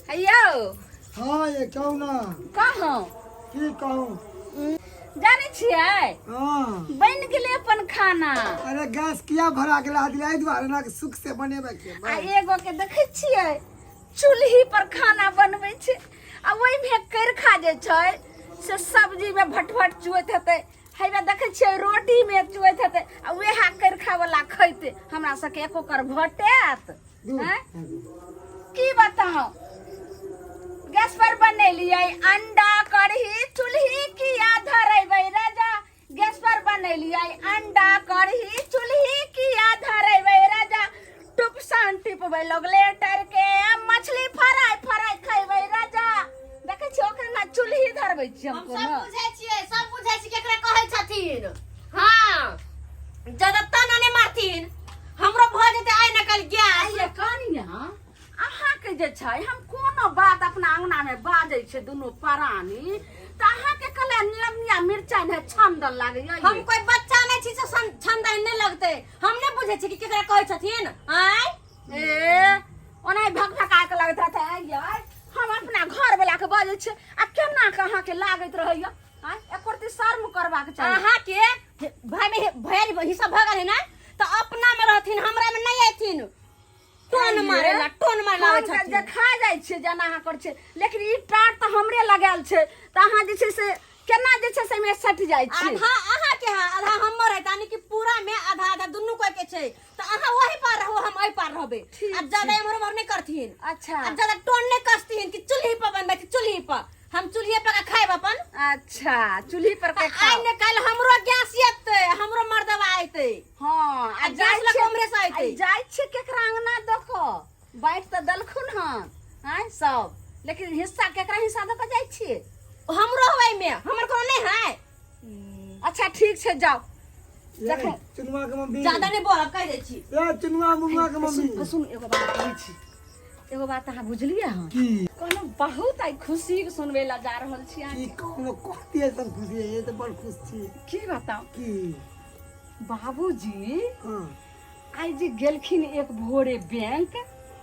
यौ। हाँ, ये कहू ना। कहूँ? की कहूँ? जानै छियै? हाँ। बनि गेलै अपन खाना। अरे गैस किया भरा गेला दिया? एहि दुआरे ना कि सुख से बनेबै के। आ एगो के देखै छियै, चूल्ही पर खाना बनबै छै आ ओहिमे करखा जे छै से सब्जी में भटभट चुएत हेतै, हेबे देखै छियै रोटी में चुएत हेतै आ वएह करखा वाला खैतै। हमरा सबके एको कर भटेत? आँय? की बताऊं, गैस पर बनेलियै अंडा कढ़ी, चूल्ही किया धरेबै राजा? गैस पर बनेलियै अंडा कढ़ी, चूल्ही किया धरेबै राजा? टुप सन टिपबै लगलेटर के, मछली फराइ फराइ खैबै राजा। देखै छियै, ओकरे ना चूल्ही धरबै छियै। हम हम सब कोनो बुझै छियै, सब बुझै छियै केकरा कहै छथिन। हाँ, ज्यादा ताना नहि मारथिन, हमरो भऽ जेतै आइ न काल्हि गैस। आइये कनिया, अहाँके जे छै हम कोनो बात अपना अंगना में बाजै छै दुनू प्राणी तऽ अहाँके कले लमिया मिरचाइ ने छंदन लागैया। हम कोई बच्चा नहि छी से छंदन नहि लगतै। हम नहि बुझै छियै कि केकरा कहै छथिन। आँय? ए, ओनाहि भक भका के लागैत रहतै। आइये हम अपना घर वाला के बाजै छियै आ केना के अहाँके लागैत रहैया? आँय, एको रत्ती शर्म करबाक चाही। अहाँके भाई में भैया हिस्सा भऽ गेल है ने, तऽ अपना में रहथिन, हमरा में नहि अयथिन टोन मारे ला, टोन मारे ला आबै हम जे छथिन। खा जाइ छियै जेना अहाँ करै छियै, लेकिन ई टाट तऽ हमरे लगायल छै, तऽ अहाँ जे छै से केना जे छै से एहिमे सटि जाइ छी? आधा अहाँ के है, आधा हमर है, यानी कि पूरा में आधा आधा दुनू कोई के छै, तऽ अहाँ वही पार रहू, हम एहि पार रहबै। ठीक आ ज्यादा एम्हर उम्हर नहि करथिन। अच्छा। आ ज्यादा टोन नहि कसथिन कि चूल्ही पर बनबै छी, चूल्ही पर। हम चूल्हिए पर के खायब अपन। अच्छा, चूल्ही पर के आइ खाओ। ने काल्हि हमरो गैस एतै, हमरो मर्दवा एतै। हाँ, आ आ गैस जाइ लऽ छियै- उम्हरे से अयतै। आ जाइ छियै केकरा अंगना दऽ कऽ? बाँटि तऽ देलखुन हन आँय सब, लेकिन हिस्सा केकरा हिस्सा दऽ कऽ जाइ छियै? हमरो होय में, हमर कोनो नहीं है। अच्छा ठीक छै, जाउ। ये देखो। चुनुआ के मम्मी। ज्यादा नहीं बोलब, कह दै छी। ये चुनुआ मुनुआ के मम्मी। सुन सुन, एगो बात कहै छी, एगो बात अहाँ बुझलियै हन? की? कहलहुँ बहुत आइ खुशी सुनबै लए जा रहल छी अहाँ। की कोनो कथी ऐसन खुशी है? ये तऽ बड़ खुश छी। की बताउ? की? बाबूजी हाँ आइ जे गेलखिन एक भोरे बैंक।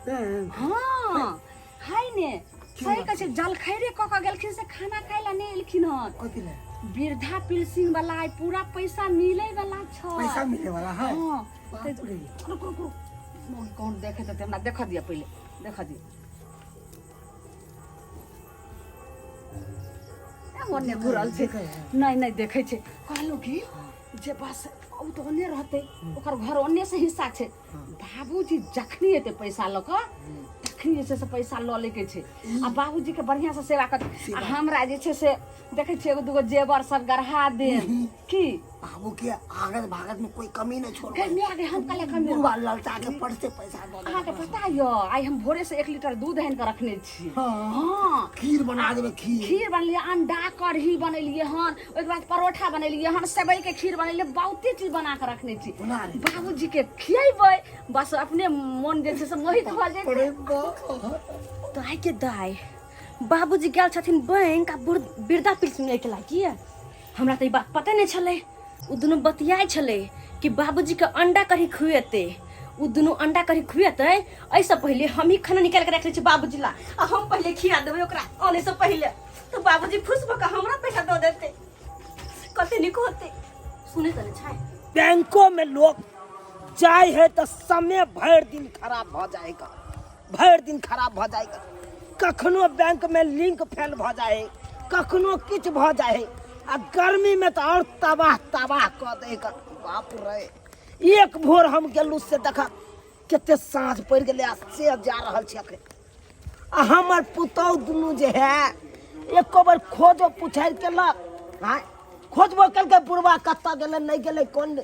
बैंक? हाँ, है ने। की सही बात? कहै छै, जलखैरे कऽ कऽ गेलखिन से, खाना खाय लए नहि एलखिन हन। कथी ले? वृद्धा पेंशन वाला आइ पूरा पैसा मिलै वाला छै। पैसा मिले वाला है? हाँ। बाप रे। रुक रुक रुक, मोन कौन देखैत हेतै हमरा? देखऽ दिअ, पहिले देखऽ दिअ। ए, ओन्ने घुरल छै। देखै है? नहि नहि, देखै छै। कहलहुँ कि जे बस ओ तऽ ओन्ने रहतै, ओकर घर ओन्ने से हिस्सा छै। बाबूजी जखनी एतै पैसा लऽ कऽ तखनी जे छै से पैसा लऽ लैके छै आ बाबूजीके बढ़िआँसँ सेवा कर आ हमरा जे छै से देखै छियै एगो दूगो जेवर सब गढ़ा देब की। बाबू के आगत भागत में कोई कमी नहीं छोड़। गै माय गै, हम कहले कमी? बुढ़वा ललचा के पर से पैसा दऽ देबै। अहाँके पता यऽ, आइ हम भोरे से 1 लीटर दूध आनि कऽ रखने छी। हाँ। हाँ। खीर बना देबै, खीर। खीर बनेलियै, अंडा कढ़ी बनेलियै हन, ओहिके बाद परोठा बनेलियै हन, सेवई के खीर बनेलियै, बहुते चीज बना कऽ रखने छी। बना ले। बाबूजी के खियेबै, बस अपने मन जे छै से मोहित भऽ जेतै। अरे बाप। दाय के दाय, बाबूजी गेल छथिन बैंक आ वृद्धा पेंशन लैके लागी। हमरा तऽ ई बात पते नहि छलै। ओ दुनू बतियाइ छलै कि बाबूजीके अंडा कढ़ी खुएतै। ओ दुनू अंडा कढ़ी खुएतै, एहिसँ पहिले हमही खाना निकालि कऽ राखि लै छी बाबूजी ला आ हम पहिले खिया देबै ओकरा आनैसँ पहिले, तऽ बाबूजी खुश भऽ कऽ हमरा पैसा दऽ देतै। कते नीक होतै। सुनै तऽ नहि छै। बैंको में लोग जाय है तऽ समय भरि दिन खराब भऽ जाएगा, भरि दिन खराब भऽ जाएगा। कखनो बैंक में लिंक फेल भऽ जाए है, कखनो किछु भऽ जाए है आ गर्मी में तऽ आओर तबाह तबाह कऽ देगा। बाप रे, एक भोर हम गेलहुँ से देख कते साँझ पड़ि गेलै आ से जा रहल छी अखन। आ हमर पुतहु दुनू जे है एको बेर खोजो पुछारि केलक? आँय, खोजबो केलकै बुढ़बा कतऽ गेलै, नहि गेलै, कोन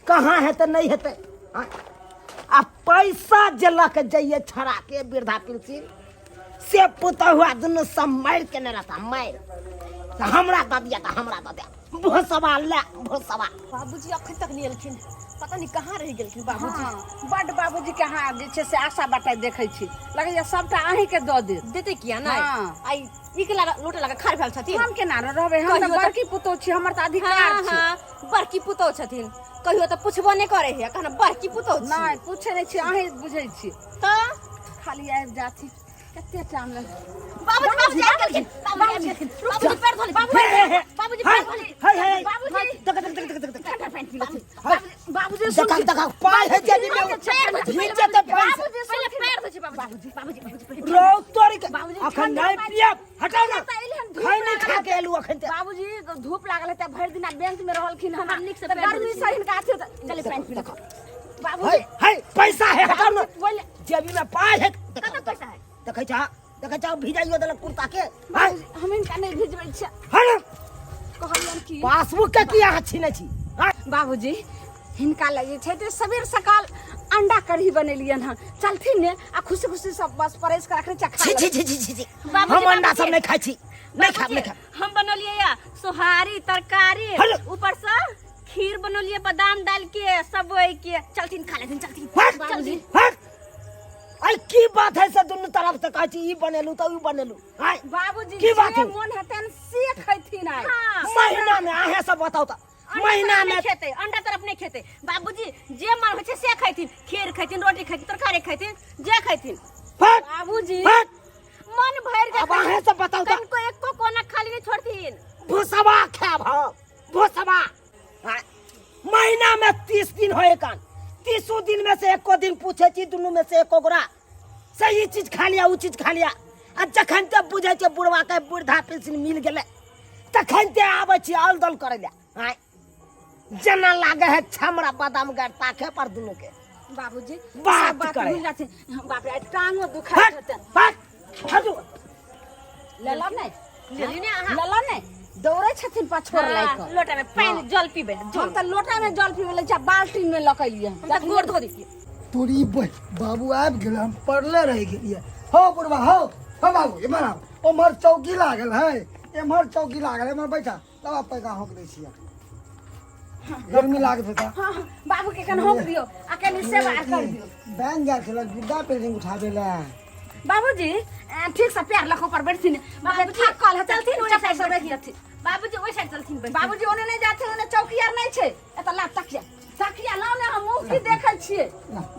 कहाँ हेतै, नहि हेतै? आँय, आ पैसा जे लऽ के जइए छड़ा के वृद्धा पेंशन से पुतहुआ दुनू सब मारि केने रहता, मारि तऽ हमरा दऽ दिअ, तऽ हमरा दऽ दिअ, भोसबा ले भोसबा। बाबूजी अखन तक नहि एलखिन, पता नहि कहाँ रहि गेलखिन बाबूजी। हाँ, बड्ड बाबूजी के अहाँ जे छै से आशा बाटे देखै छी, लगैया सबटा अहींके दऽ देत। देते किया नहि? हाँ। आई ई के लगा लोटा लगा खाड़ भेल छथिन। हम केना रहबै? हम तऽ कहियो तऽ- बड़की पुतोह छी, हमर तऽ अधिकार हाँ छै। हाँ, बड़की पुतोह छथिन, कहियो तऽ पुछबो नहि करे है, कहना बड़की पुतोह छी। नहि, पूछै नहि छी, अहीं बुझै छी। तऽ खाली आबि जाथि। कते टाइम लग बाबूजी बाबूजी आबि गेलखिन बाबूजी आबि गेलखिन बाबूजी पैर धो ले बाबूजी बाबूजी पैर धो ले हे हे बाबूजी। देख देख देख देख देख ठंडा पानि पी लै छी। बाबूजी बाबूजी देख देख पाय है जेबी में भीजे ते पानि से। बाबूजी पहिले पैर धो छै बाबूजी बाबूजी बाबूजी पहिले रौ तोरी के बाबूजी, अखन ठंडा नहीं पानि। पियब हटाउ ना तऽ एलै हन, धूप खाइ नहीं लागल खा के एलू अखन ते बाबूजी धूप लागल है तऽ भरि दिना बैंक में रहलखिन हन नीक से तऽ पैर गर्मी धोइ से हिनका अथी होतै। चले पानि पी लै छी। हे बाबूजी हे पैसा है हटाउ ना बोले जेबी में पाय है कतऽ पैसा है देखै छा देखै छा भिजाइयो देलक कुर्ता के हाय बाबूजी हम हिनका नहि भिजबै छियै हट कहलियनि कि पासबुक के की अहाँ छीनै छी हाय बाबूजी हिनका लग जे छै तऽ सबेर सकाल अंडा कढ़ी बनेलियनि हन चलथिन ने आ खुशी खुशी सब बस परसि कऽ रखने छियै खा छी लेबै। छी छी छी छी छी बाबूजी, हम अंडा बाबूजी। सब नहीं खाइ छी नहीं खाब नहीं खाब हम बनलियै या सोहारी तरकारी हेलो। ऊपर से खीर बनलियै बादाम डाल के सब ओहि के चलथिन खा लेथिन चलथिन हट चलथिन हट आई की बात है से दुनू तरफ से कहै छी ई बनेलू तऽ ई बनेलू आय बाबूजी की बात जे है? मोन हेतनि से खैथिन आइ हाँ। महीना में अहाँ सब बताउ तऽ अंडा महीना तरफ में नहि खेतै अंडा तरफ नहि खेतै बाबूजी जे मन होइ छै से खैथिन खीर खैथिन रोटी खैथिन तरकारी खैथिन जे खैथिन हट बाबूजी हट मन भरि के अब अहाँ सब बताउ तऽ कनिको एको कोना खाली नहि छोड़थिन भूसवा खायब हम भूसवा आय, महीना में 30 दिन होए कान तीसो दिन में से एको दिन पूछे छी दुनू में से एको गोरा से ई चीज खा लिया ऊ चीज खा लिया आ जखन ते बुझै छै बुढ़वा के वृद्धा पेंशन मिल गेलै तखन ते आबै छी अल दल करै लए आँय जेना लागे है छमरा बादाम गाड़ ताके पर दुनू के बाबूजी बात सब बात करे। भूल जाथिन बाप रे आइ टांगो दुखाइत हट हेतनि हट हटू लेलऽ नहि लेली ने अहाँ लेलऽ नहि दौड़ै छथिन पछोर लए हाँ, कऽ लोटा में पानि जल पीबै हम तऽ लोटा में जल पीबै लए छियै बाल्टीन में लऽ कऽ एलियै हम तऽ गोर धो दै छियै तोरी बहि बाबू आबि गेल हम पड़ले रहि गेलियै हो बुढ़बा हो हो बाबू एम्हर आब ओम्हर चौकी लागल है एम्हर चौकी लागल है एम्हर बैठा तब पैसा होक दै छियै गर्मी लागत होता हाँ हाँ बाबू के कन होक दियो आ कनी सेवा कर दियो बैंक गेल छल वृद्धा पेंशन उठाबे लए बाबूजी ठीक से पैर लखो पर बैठथिन बाबू थाकल है चलथिन ओहि चटाई साइड पर बैठ जाथिन बाबूजी ओहि साइड चलथिन बैठथिन। बाबूजी ओने नहीं जाते ओने चौकी आर नहीं छै एतऽ ला तकिया तकिया लाओ ने हम मुँह की देखै छियै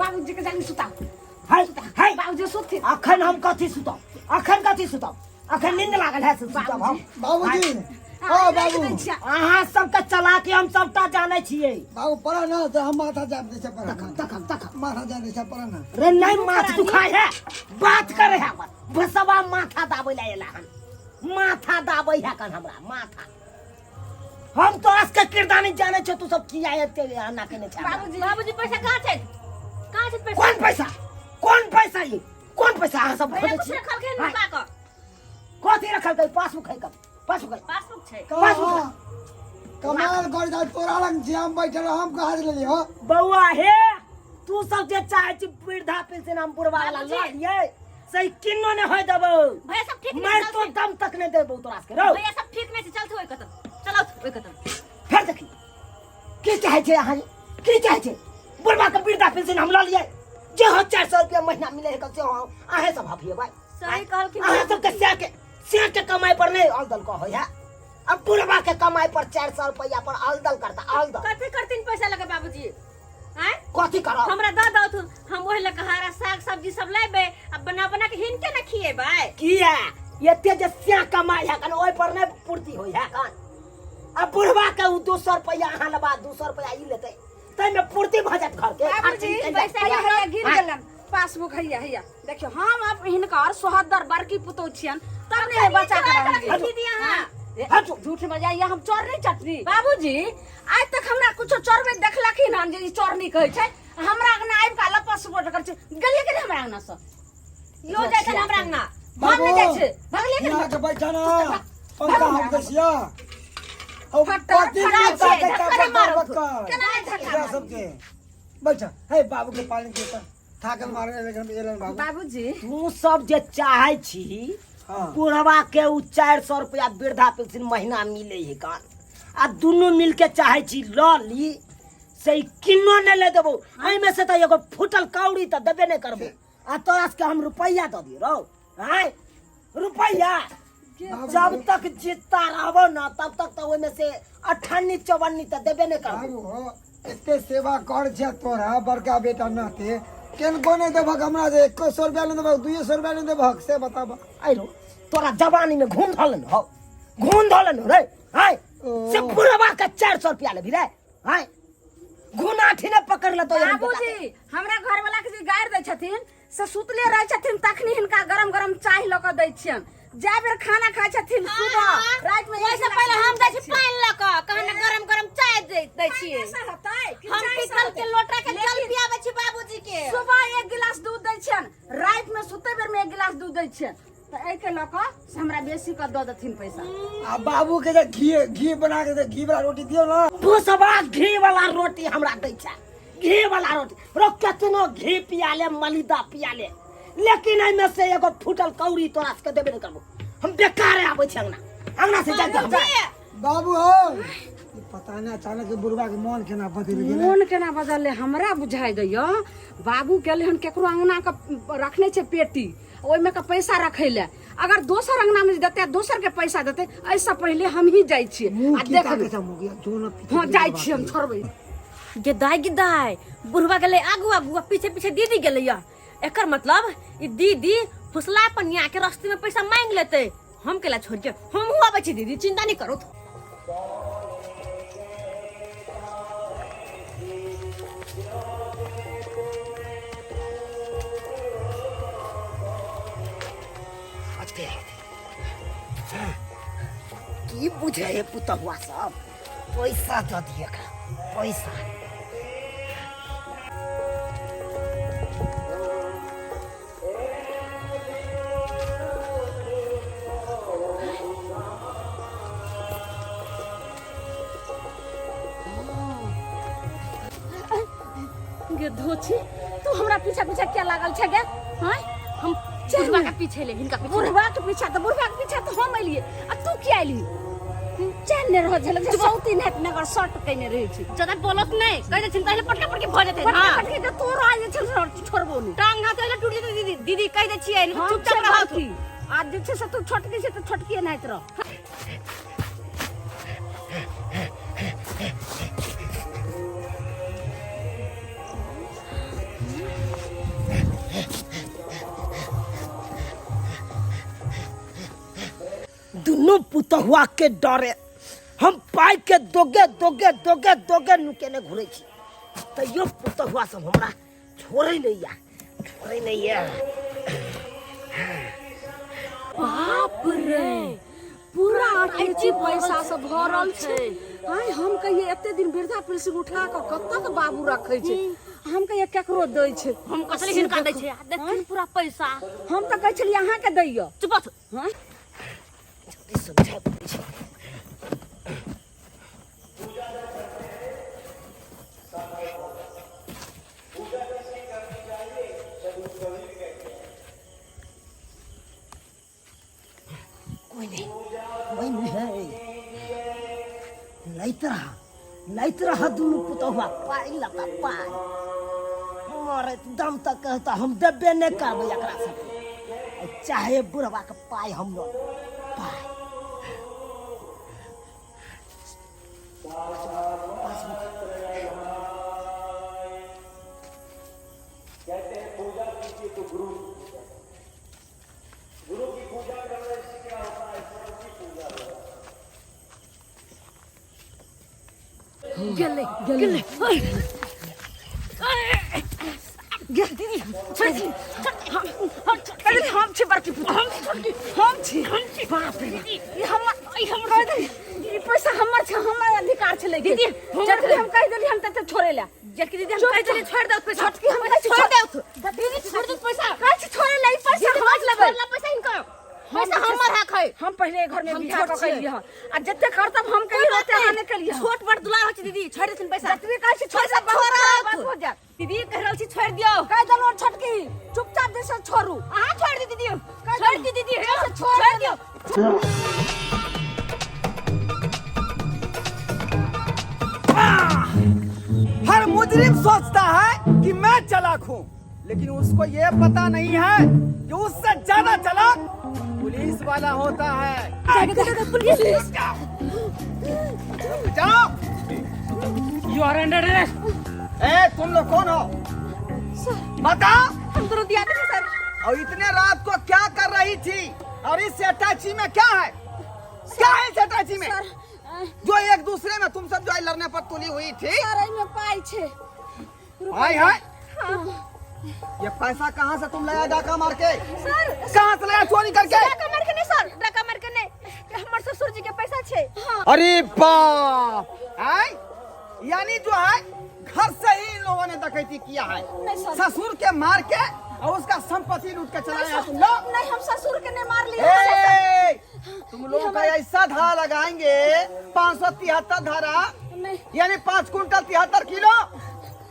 बाबूजी के जानी सुताओ हाय हाय बाबूजी सुतथिन अखन हम कथी सुतब अखन कथी सुतब अखन नींद लागल है से सुतब हम बाबूजी ओ बाबू अहाँ सबके चला के हम सबटा जानै छियै बाबू पढ़ा ना तो हम माथा जाप दै छै पढ़ा ना तखन तखन माथा जाप दै छै पढ़ा ना रे नहीं माथ दुखाय है बात करे है बस भसवा माथा दाबै ला एला हन माथा दाबै है कन हमरा माथा हम तोरा सबके किरदानी जानै छौ तू सब किया एते एना केने छै हमरा? बाबूजी बाबूजी पैसा कहाँ छै कहाँ छै पैसा कोन पैसा कोन पैसा ई कोन पैसा अहाँ सब भैया खोजै कुछ छी रखलखिन हाँ, नुका कऽ कथी रखलकै पासबुक है कब पासबुक है पासबुक छै कहाँ कमाल कर जा तोरा लग जे हम बैठल हम कहाँ से लेलियै हो बौआ हे तू सब जे चाहे छी वृद्धा पेंशन हम बुढ़वा वाला लऽ लियै से किन्नो नहि होय देबौ भैया सब ठीक मैं नहीं तो दम तक नहि देबौ तोरा सबके रौ भैया सब ठीक नहीं छै चलते ओहि कतम चलो ओहि कतम फेर देखी की चाहे छै अहाँ की चाहे छै बुढ़वा के वृद्धा पेंशन हम लऽ लियै जे हो 400 रुपया महीना मिले है से हो अहें सब हफिएबै सही कहलखिन अहाँ सबके सएह के कमाई पर नहि अलदल कहै है अब बुढ़वा के कमाई पर 400 रुपया पर अलदल करता अलदल कथी करथिन पैसा लगे बाबूजी आँय कथी करब हमरा दऽ दौथुन हम ओहि लऽ कऽ हरा साग सब्जी सब लेबै आ बना बना के हिनके ने खिएबै किया एते जे सएह कमाई है कन ओहि पर नहि पूर्ति होइ है कन अब बुढ़वा के उ 200 रुपया अहाँ लेबा 200 रुपया ई लेतै ताहिमे पूर्ति भऽ जायत घर के बाबूजी पैसा हैया हैया गिर हाँ। गेलन पासबुक हैया हैया देखियो हम अब हिनकर सोहदर बड़की पुतोह छियन तब ने बचा के रहलियै। दीदी अहाँ हटू। झूठ बजाइए हम चोर नहीं चटनी बाबूजी आज तक हमरा कुछो चोरबे देखलखिन हन जे ई चोरनी कहै छै हमरा अंगना आबि कऽ लपस सुपट कर छै गेलियै कि नहि हमरा अंगना सँ यो जाइ छै हमरा अंगना हम नहि जाइ छै भगलियै कि यहाँ नहि के बैठा ना पंखा हम दै छिया औ फटा पति फटा माता छै, के धक्का तब मारो। बकर केना नहि धक्का एकरा मारू? सबके बैठा हे बाबू के पानी के थाकल मारे लेकिन एलन बाबू बाबूजी तू सब जे चाहे छी हाँ। बुढ़वा के उ 400 रुपया वृद्धा पेंशन महीना मिले है कान आ दुनू मिल के चाहे छी ल ली से ई किन्नो नहि ले देबो एहिमे से तऽ एगो फूटल कौड़ी तऽ देबे नहि करबो आ तोरा सबके हम रुपैआ दऽ दियौ रौ आँय रुपैआ जब तक जीता रहबो ना तब तक तऽ ओहिमे से अठन्नी चौवन्नी तऽ देबे नहि करबो बाबू हो एते सेवा कर छै तोरा बड़का बेटा नाते केनको नहि देबहक हमरा जे 100 रुपया नहि देबहक 200 रुपया नहि देबहक से बताबह। आइरो तोरा जवानी में घूम धलन हो, घूम धलन हो रे। आय से बुढ़वा के 400 रुपया लेबी रे। आय घुना ठीने पकड़ लेतो। बाबूजी हमरा घर वाला के जे गारि दै छथिन से सुतले रहै छथिन तखनी हिनका गरम गरम चाय लऽ कऽ दै छियनि। जाय बेर खाना खाइ छथिन सुबह राति में ओहिसँ पहिले हम दै छी पानि लऽ कऽ, कहने गरम गरम चाय दै छियै। हम पीतल के लोटा के जल पियाबै छी बाबूजी के। सुबह 1 गिलास दूध दै छियनि, राति में सुतै बेर में 1 गिलास दूध दै छियनि। तऽ एहिके लऽ कऽ से हमरा बेसी कऽ दऽ देथिन पैसा। आ बाबू के जे घी घी बना के घी वाला रोटी दियौ ना। भूसबा घी वाला रोटी हमरा दै छै, घी वाला रोटी रो केतनो घी पिया ले मलिदा पिया ले, लेकिन एहिमे से एगो फूटल कौड़ी तोरा सबके देबे नहि करबो। हम बेकारे आबै छी अंगना, अंगना से जाके हमरा बाबू हो पता नहीं अचानक बुढ़वा के मन केना बदलि गेलै। मन केना बदललै हमरा बुझाइ दैया। बाबू गेलै हन केकरो अंगना के रखने छै पेटी, ओहिमे के पैसा रखै ले। अगर दोसर अंगना में देतै दोसर के पैसा देतै, एहिसँ पहिले हम ही जाइ छियै मुँह आ की देखबै। ताकै छै मुँह, जो न पीछे हँ पीछे जाइ बात छियै हम करै। छोड़बै। गे दाइ गे दाइ, बुढ़वा गेलै आगू आगू आ पीछे पीछे दीदी गेलै या। एकर मतलब ई दीदी फुसला पनिया के रास्ते में पैसा मांग लेतै। हम केला छोड़ के हमहूँ आबै छी दीदी, चिंता नहीं करो। की बुझे है पुतहुआ सब, पैसा दऽ दिए एकरा पैसा। गे धोछी तू हमरा पीछा पीछा क्या लागल छै गे? हाँ हम बुढ़वा के पीछे ले हिनका पीछे बुढ़वा के पीछा तो बुढ़वा के पीछा तो हम एलिए आ तू किया एली? चैन ने रह झलक जे सौती नेट नगर शर्ट कइने रहै छी। ज्यादा बोलत नहीं कह देथिन तहिले पटका पटकी भऽ जेतै। पटका हाँ। पटकी के तोर आ जे छल छोड़बो नहीं। टांग हाथ तहिले टूट जेतै दीदी। दीदी कह दै छियै हम चुपचाप छै रहत। बड़की। आ जे छै से तू छोटकी छै तऽ छोटकी नाइत रह। दुनू पुतहुआ के डरे हम पाइ के दोगे दोगे दोगे दोगे नुकेने घुरै छी, तैयो पुतहुआ सब हमरा छोड़ै नहीं या, छोड़ै नहीं या। बाप रे पूरा अटैची पैसा से भरल छै। आय हम कहिए एते दिन वृद्धा पेंशन उठा कऽ कतऽ के बाबू रखै छै, हम कहिए केकरो दै छै। हम कसले हिनका दै छै, आ देखथिन पूरा पैसा। हम तऽ कहै छलियै अहाँके दैया। चुप रह। हाँ? जल्दी समझा पड़ै छै। कोई नहीं, कोई नहीं है। लैत रहा, लैत रहा दुनू पुतहुआ पाइ लगा पाइ। मरैत दम तक कहता हम देबे नहि करबै एकरा सबके, चाहे बुढ़वा के पाइ हम लऽ लेब, पाइ। गेलै गेलै गेल दीदी छोड़ दी। अरे हम छी बड़की पुत, हम छी छोटकी, हम छी, हम छी। बाप रे ई हमर, ई हमर कह दे, ई पैसा हमर छै, हमर अधिकार छै लैके। दीदी, हमर जखनी हम कहि देली हम तते छोड़े ला। जबकि दीदी हम कहि देली छोड़ दे पैसा। छोटकी हम कहै छी छोड़ दे। दीदी छोड़ दे पैसा। कहै छी छोड़े ला, ई पैसा दीदी, हम लेबै। छोड़ ला पैसा हिनकर। पैसा हमर हक है। हम पहिले घर में हम बियाह छोट कऽ के छियै। एलियै हँ। आ जते करतब हम कहियो कोई बात ओते अहाँ नहीं। नहि केलियै हँ। छोट बड़ दुलार होइ छै दीदी, छोड़ देथिन पैसा। जतबे कहै छी छोड़ पैसा दे, बहुत छोड़त। खराब बात हो जायत। दीदी कहि रहल छी छोड़ दियौ। कहि देलहुँ छोटकी, चुपचाप जे से छोड़ू। अहाँ छोड़ दी दीदी, कहि छोड़ देलहुँ। दी दीदी, जे से छोड़ छोड़ दियौ। हर मुजरिम सोचता है कि मैं चालाक हूँ, लेकिन उसको ये पता नहीं है कि उससे ज्यादा चालाक पुलिस वाला होता है। पुलिस जाओ। You are under arrest. ए, तुम लोग कौन हो? बताओ। हम दोनों दियादनी छी सर। और इतने रात को क्या कर रही थी और इस अटैची में क्या है, क्या है इस अटैची में सर, जो एक दूसरे में तुम सब जो है लड़ने पर तुली हुई थी? सर, एहिमे पाइ छै। हाय हाय। हाँ। ये पैसा कहाँ से तुम लाया डाका मार के? सर, कहाँ से लाया चोरी करके? डाका मार के नहीं सर, डाका मार के नहीं, हमर ससुर जी के पैसा छै। हाँ। अरे बाप, आय यानी जो है घर से ही इन लोगों ने डकैती किया है। नहीं सर। ससुर के मार के और उसका संपत्ति लूट के चला गया तुम लोग। नहीं, हम ससुर के नहीं मार लिए। ए, तुम लोगों का ऐसा धारा लगाएंगे 573 धारा, नहीं यानी 5 कुंटल 73 किलो।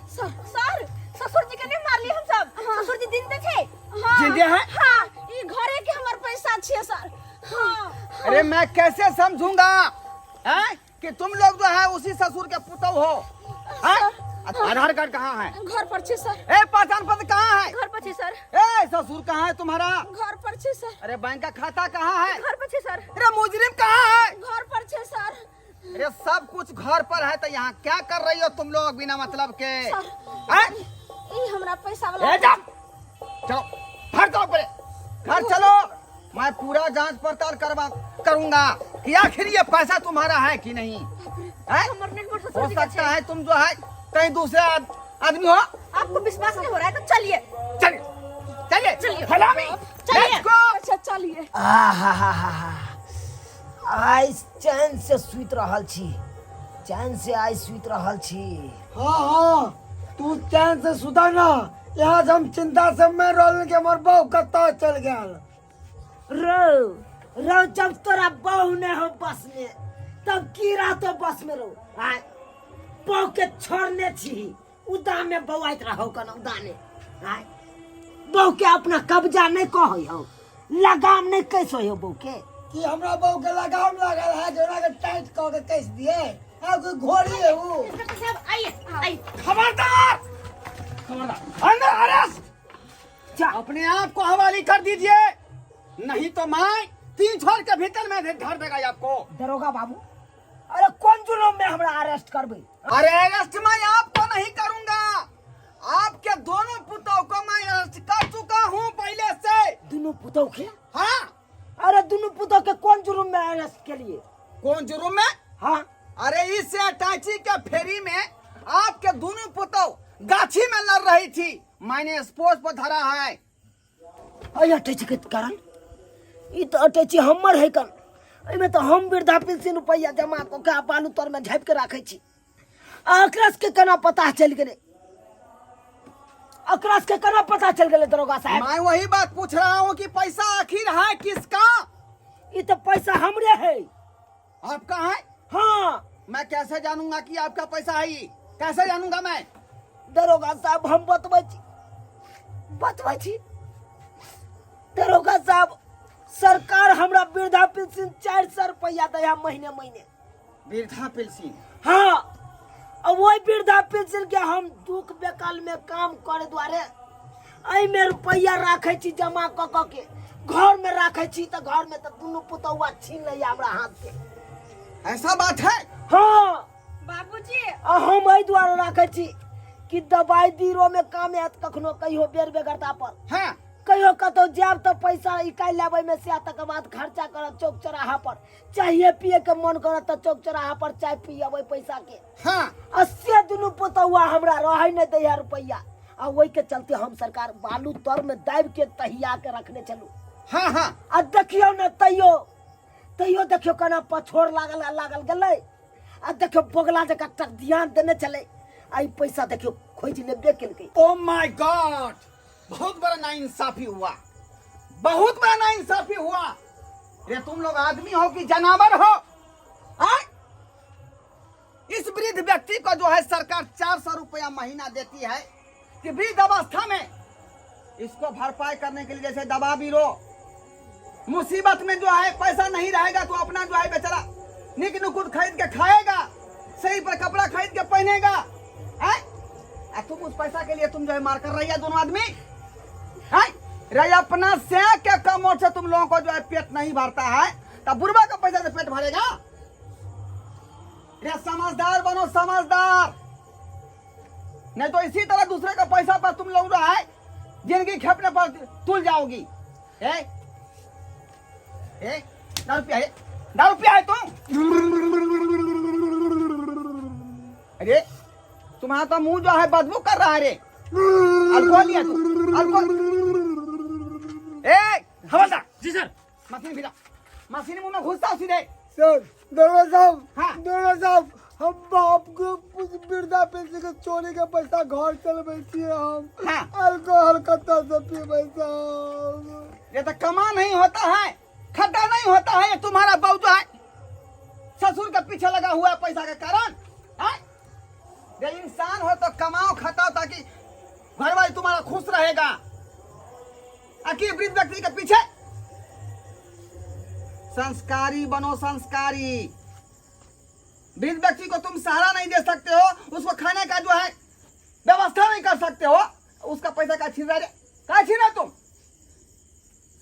सर, सर, ससुर जी के नहीं मार लिए हम सब। ससुर जी जिंदे छे। हाँ। जिंदे हैं? हाँ, ई घरे के हमर पैसा छे सर। हाँ। अरे मैं कैसे समझूंगा हैं कि तुम लोग जो है उसी ससुर के पुतौ हो? हैं? आधार कार्ड कहाँ है? घर पर छे सर। ए पहचान पत्र कहाँ है? घर पर छे सर। ए ससुर कहाँ है तुम्हारा? घर पर छे सर। अरे बैंक का खाता कहाँ है? घर पर छे सर। अरे मुजरिम कहाँ है? घर पर छे सर। अरे सब कुछ घर पर है तो यहाँ क्या कर रही हो तुम लोग बिना मतलब के? सर, हैं? ई हमरा पैसा वाला। ए जा, चलो घर जाओ, पहले घर चलो, मैं पूरा जांच पड़ताल करवा करूंगा कि आखिर ये पैसा तुम्हारा है कि नहीं है? हमर नहीं, हमर ससुर हो जी के सकता छै। है तुम जो है कहीं दूसरे आदमी हो। आपको विश्वास नहीं हो रहा है तो चलिए। चलिए चलिए चलिए। Follow me. चलिए। Let's go. अच्छा चलिए। आहा, आइ चैन से सुति रहल छी, चैन से आइ सुति रहल छी। हाँ हाँ, तू चैन से सुता ना, यहाँ से हम चिंता से मैं रोल के हमर बहू कत्ता चल गेल। रो रो, जब तोरा बहू ने हो बस में तब की रहतो बस में रो। आय बहू के छोड़ने छी, उदा में बौआइत रहो कन उदाने। आय बहू के अपना कब्जा नहीं कहै हो, लगाम नहीं कैसो हो बहू के। कि हमरा बहू के लगाम लागल है कि ओकरा के टाइट कऽ के कस दिए? आ कोई घोड़ी है ऊ? इंस्पेक्टर साहब आइए आइए। खबरदार खबरदार, अंदर अरेस्ट। जा। अपने आप को हवाली कर दीजिए, नहीं तो मैं 3 छोर के भीतर में धर देगा आपको। दरोगा बाबू, अरे कोन जुर्म में हमरा अरेस्ट करबै? अरे अरेस्ट मैं आपको नहीं करूंगा, आपके दोनों पुतों को मैं अरेस्ट कर चुका हूँ पहले से। दुनू पुतों के? हाँ। अरे दुनू पुतों के कोन जुर्म में अरेस्ट के लिए? कौन जुर्म में? हाँ। अरे इस अटैची के फेरी में आपके दोनों पुतों गाछी में लड़ रही थी, मैंने स्पोर्ट्स पर धरा है। अरे अटैची के कारण? ई तो अटैची हमर है कन, एहिमे तो हम वृद्धा पेंशन रुपैआ जमा कऽ के आ बालू तर में झाँपि के राखै छी। आ एकरा सबके केना पता चलि गेलै? एकरा सबके केना पता चलि गेलै दरोगा साहब? मैं वही बात पूछ रहा हूँ कि पैसा आखिर है किसका? ई तो पैसा हमरे है। आपका है? हाँ। मैं कैसे जानूंगा कि आपका पैसा है ये? कैसे जानूंगा मैं? दरोगा साहब हम बतबै छी, बतबै छी दरोगा साहब, सरकार हमरा वृद्धा पेंशन 400 रुपया दैया महीने महीने। वृद्धा पेंशन? हाँ, आ वही वृद्धा पेंशन के हम दुख बेकाल में काम करे दुआरे एहिमे रुपया राखै छी जमा कऽ कऽ के, घर में राखै छी तऽ घर में तऽ दुनू पुतौआ छीन लैया हमरा हाथ के। ऐसा बात है? हाँ। बाबूजी। आ हम एहि दुआरे राखै छी कि दवाई बीरो में काम आयत कखनो कहियो बेर बेगरता पर। हाँ। कहियो कतौ जायब तऽ पैसा निकालि लेबै में से, तकर बाद खर्चा करब चौक चौराहा पर। चाहे पिए के मन करत तऽ चौक चौराहा पर चाय पियबै पैसा के। हाँ। आ से दुनू पुतौआ हमरा रहै नहि दैया रुपैआ, आ ओहि के चलते हम सरकार बालू तर में दाबि के तहिया के रखने छलहुँ। हाँ हाँ। आ देखियौ ने तैयो तैयो देखियौ केना पछोड़ लागल आ लागल गेलै, आ देखियौ बगला जकाँ तक ध्यान देने छलै, आ ई पैसा देखियौ खोजि लेबे केलकै। ओ my God, बहुत बड़ा नाइंसाफी हुआ, बहुत बड़ा नाइंसाफी हुआ। रे तुम लोग आदमी हो कि जानवर हो? आय? इस वृद्ध व्यक्ति को जो है सरकार 400 रुपया महीना देती है कि वृद्ध अवस्था में इसको भरपाई करने के लिए, जैसे दवा बीरो मुसीबत में जो है पैसा नहीं रहेगा तो अपना जो है बेचारा निक नुकुत खरीद के खाएगा, सही पर कपड़ा खरीद के पहनेगा। आय? आ तुम उस पैसा के लिए तुम जो है मार कर रही है दोनों आदमी। आय? रे अपना से के कमोट से तुम लोगों को जो है पेट नहीं भरता है, तब बुढ़वा का पैसा से पेट भरेगा? रे समझदार बनो, समझदार, नहीं तो इसी तरह दूसरे का पैसा पर तुम लोग जो है जिंदगी खेपने पर तुल जाओगी। ए ए दारू पिया है, दारू पिया है तुम? अरे तुम्हारा तो मुंह जो है बदबू कर रहा है रे। अल्कोहल लिया तू? अल्कोहल? ए हवलदार। जी सर। मशीन भिड़ा, मशीन मुंह में घुसता सीधे। सर, दरोगा साहब। हाँ। दरोगा साहब, हम बाप के वृद्धा पेंशन के चोरी के पैसा घर चलबै छियै हम। हाँ। अल्कोहल कतऽ से पीबै साहब? ये तो कमा नहीं होता है, खड्डा नहीं होता है। ये तुम्हारा बहू जो है ससुर के पीछे लगा हुआ है पैसा के कारण है। ये इंसान हो तो कमाओ खटाओ ताकि घर वाले तुम्हारा खुश रहेगा। आखिर वृद्ध व्यक्ति के पीछे। संस्कारी बनो, संस्कारी। वृद्ध व्यक्ति को तुम सहारा नहीं दे सकते हो, उसको खाने का जो है व्यवस्था नहीं कर सकते हो, उसका पैसा का छीन रहा, का छीन रहा तुम?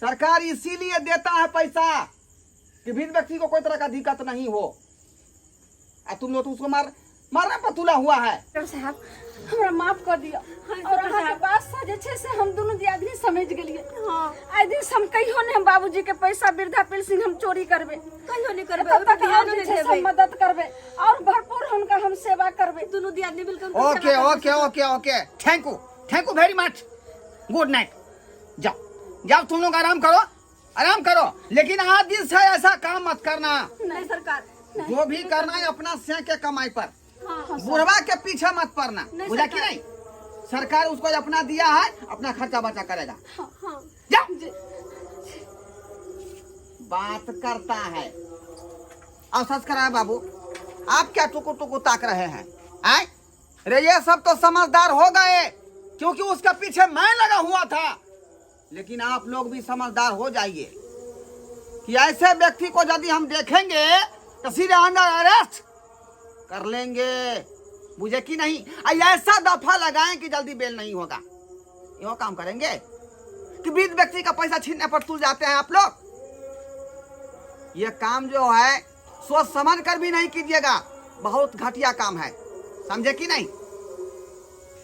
सरकार इसीलिए देता है पैसा कि वृद्ध व्यक्ति को कोई तरह का दिक्कत नहीं हो, आ तुम लोग तो उसको मारने पर तुला हुआ है। डॉक्टर साहब, हमरा माफ कर दियो और अहाँके बात से जे छै से हम दुनू दियादनी समझ गेलियै। आइ दिन से हम कहियो नहि हम बाबूजी के पैसा वृद्धा पेंशन हम चोरी करबै। कहियो नहि करबै। तब तक ओहिपर हम ध्यानो जे नहि छै से देबै। हम मदद करबै और भरपूर हुनका हम सेवा करबै। दुनू दियादनी मिलके हुनकर ओके सेवा करबै। Okay okay okay, thank you, thank you very much, good night. जाओ जाओ, तुम लोग आराम करो, आराम करो, लेकिन आज दिन से ऐसा काम मत करना। नहीं सरकार। जो भी करना है अपना से के कमाई पर, हाँ। बुढ़वा के पीछे मत पड़ना। नहीं बुझा कि सरकार। नहीं? सरकार उसको अपना दिया है, अपना खर्चा बचा करेगा। हाँ। जाओ। बात करता है और संस्कार है बाबू, आप क्या टुकु टुकु ताक रहे हैं? आए रे, ये सब तो समझदार हो गए क्योंकि उसका पीछे मैं लगा हुआ था, लेकिन आप लोग भी समझदार हो जाइए कि ऐसे व्यक्ति को यदि हम देखेंगे तो सीधे अंडर अरेस्ट कर लेंगे, बुझे कि नहीं? ऐसा दफा लगाएं कि जल्दी बेल नहीं होगा। यो काम करेंगे कि वृद्ध व्यक्ति का पैसा छीनने पर तुल जाते हैं आप लोग। ये काम जो है सोच समझ कर भी नहीं कीजिएगा, बहुत घटिया काम है, समझे कि नहीं?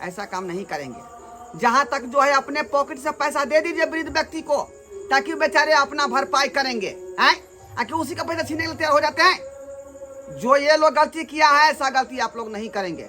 ऐसा काम नहीं करेंगे। जहां तक जो है अपने पॉकेट से पैसा दे दीजिए वृद्ध व्यक्ति को, ताकि बेचारे अपना भरपाई करेंगे, हैं? आखिर उसी का पैसा छीनने के लिए तैयार हो जाते हैं। जो ये लोग गलती किया है ऐसा गलती आप लोग नहीं करेंगे।